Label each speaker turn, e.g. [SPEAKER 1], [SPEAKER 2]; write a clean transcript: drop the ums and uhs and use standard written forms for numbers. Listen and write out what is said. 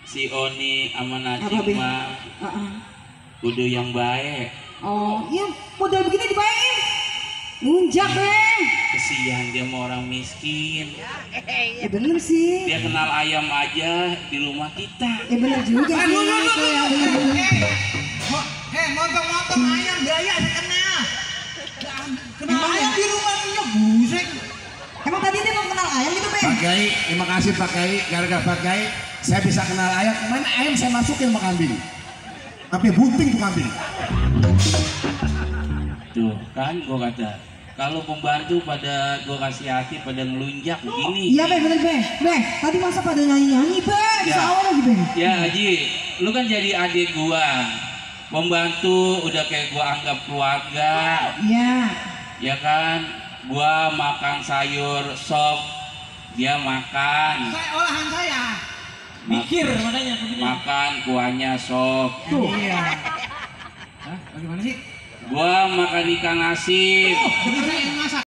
[SPEAKER 1] si Oni sama
[SPEAKER 2] Apa,
[SPEAKER 1] Najib
[SPEAKER 2] Be?
[SPEAKER 1] mah kudu yang baik.
[SPEAKER 2] Oh iya, modal begini dibayain ngunjak Beng.
[SPEAKER 1] Kesian dia mau orang miskin.
[SPEAKER 2] Ya bener sih.
[SPEAKER 1] Dia kenal ayam aja di rumah kita.
[SPEAKER 2] Ya bener juga sih. Itu yang bener-bener.
[SPEAKER 3] Motong-motong ayam biaya dikenal. Kenal ayam di rumah ini busek.
[SPEAKER 2] Emang tadi dia mau kenal ayam gitu Beng?
[SPEAKER 4] Pak Kiai, terima kasih Pak Kiai. Gara-gara Pak Kiai, saya bisa kenal ayam. Mana ayam saya masukin sama kambing. Tapi bunting tuh kambing.
[SPEAKER 1] Tuh kan gua kata, kalau pembantu pada gua kasih hati pada ngelunjak begini.
[SPEAKER 2] Iya Beng, bener Beng. Beng, tadi masa pada nyanyi-nyanyi Beng? Bisa awal lagi Beng.
[SPEAKER 1] Ya Haji, lu kan jadi adik gua. Pembantu udah kayak gua anggap keluarga.
[SPEAKER 2] Iya.
[SPEAKER 1] Ya kan, gua makan sayur sop, dia makan.
[SPEAKER 3] Saya olahan saya.
[SPEAKER 1] Mikir makanya makan kuahnya sop.
[SPEAKER 2] Tuh.
[SPEAKER 3] Iya. Hah? Bagaimana sih?
[SPEAKER 1] Gua makan ikan asin.
[SPEAKER 3] Bener saya yang masak.